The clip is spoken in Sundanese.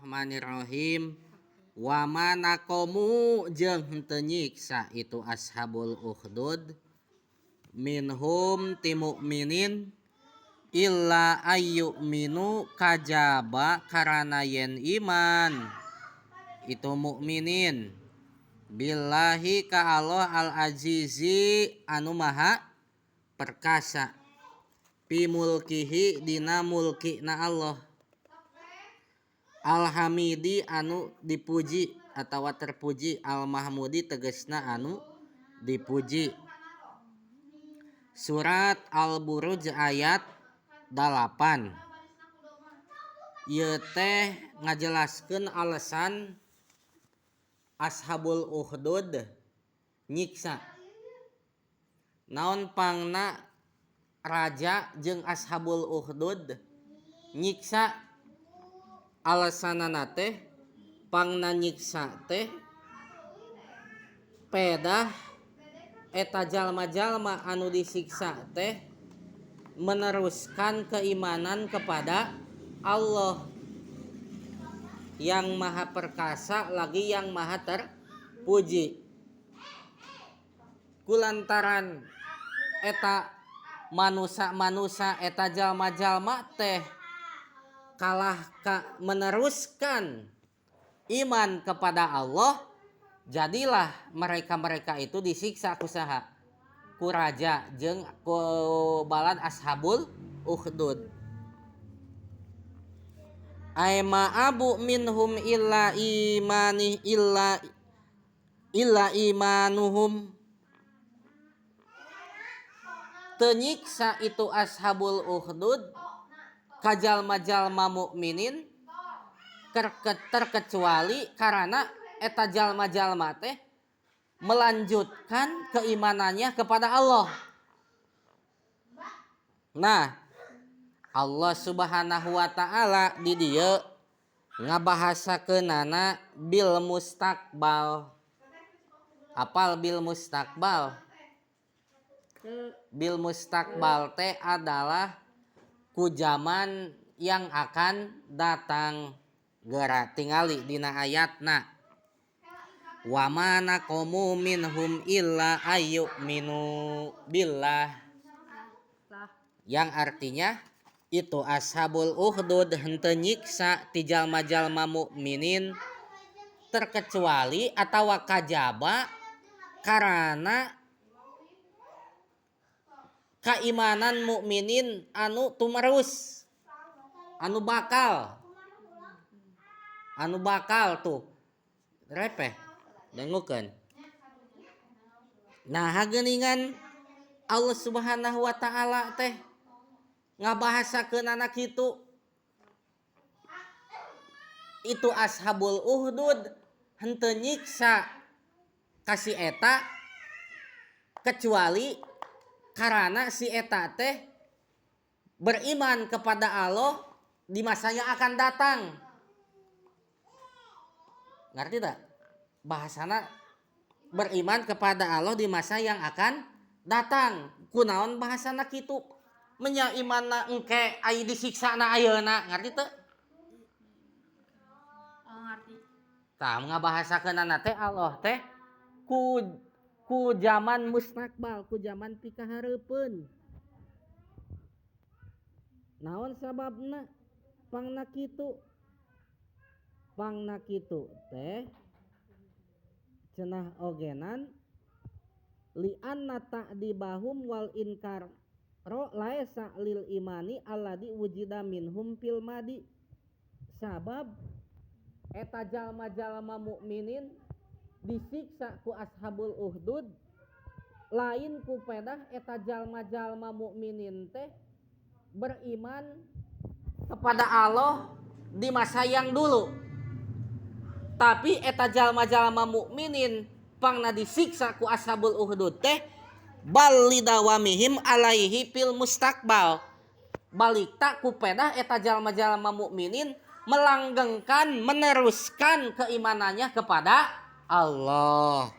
Bismillahirrahmanirrahim. Wa ma naqamu jeung henteu nyiksa itu ashabul ukhdud minhum ti mukminin illa ayyuminu kajaba karana yen iman itu mukminin billahi ka Allah al azizi anu maha perkasa fi mulkihi dina mulkina Allah alhamidi anu dipuji atawa terpuji al-mahmudi tegesna anu dipuji. Surat Al-Buruj ayat 8. Ieu teh ngajelaskeun alasan Ashabul Ukhdud nyiksa. Naon pangna raja jeung Ashabul Ukhdud nyiksa, alasanana teh pangna nyiksa teh pedah eta jalma-jalma anu disiksa teh meneruskan keimanan kepada Allah yang maha perkasa lagi yang maha terpuji. Kulantaran eta manusa-manusa eta jalma-jalma teh kalah ka meneruskan iman kepada Allah, jadilah mereka-mereka itu disiksa ku saha? Ku raja jeung ku balad ashabul ukhdud. Ay ma'abu minhum illa imani illa illa imanuhum. Teu nyiksa itu ashabul ukhdud ka jalma-jalma mukminin terkecuali karena eta jalma-jalma teh melanjutkan keimanannya kepada Allah. Nah, Allah Subhanahu wa taala di dieu ngabahasakeunana bil mustaqbal. Apal bil mustaqbal? Bil mustaqbal teh adalah ku zaman yang akan datang. Geura tingali dina ayatna. Wa ma naqamu minhum illa ayyuminu billah. Yang artinya itu ashabul ukhdud henteu nyiksa ti jalma-jalma mukminin terkecuali atawa kajaba karena keimanan mukminin anu tumerus, anu bakal tuh repeh dengukeun. Nah, geuningan Allah Subhanahu wa taala teh ngabahasakeunana kitu. Itu ashabul uhdud henteu nyiksa ka si eta kecuali karena si eta teh beriman kepada Allah di masa yang akan datang. Ngerti tak? Bahasana beriman kepada Allah di masa yang akan datang. Kunaon bahasana kitu? Menya imanna engke ai disiksana ayeuna, ngerti teu? Oh, ngerti. Tah ngabahasakeunana teh Allah teh ku zaman mustaqbal, ku zaman pikahareupeun. Naon sababna pangna kitu? Pangna kitu teh cenah ogenan li anna ta'dibahum wal inkar ro laesa lil imani alladzi wujida minhum fil madi. Sabab eta jalma-jalma mukminin disiksa ku ashabul uhdud lain ku pedah eta jalma-jalma mukminin teh beriman kepada Allah di masa yang dulu. Tapi eta jalma-jalma mukminin pangna disiksa ku ashabul uhdud teh bal lidawamihim alaihi fil mustaqbal. Balik tak ku pedah eta jalma-jalma mukminin melanggengkan, meneruskan keimanannya kepada Allah.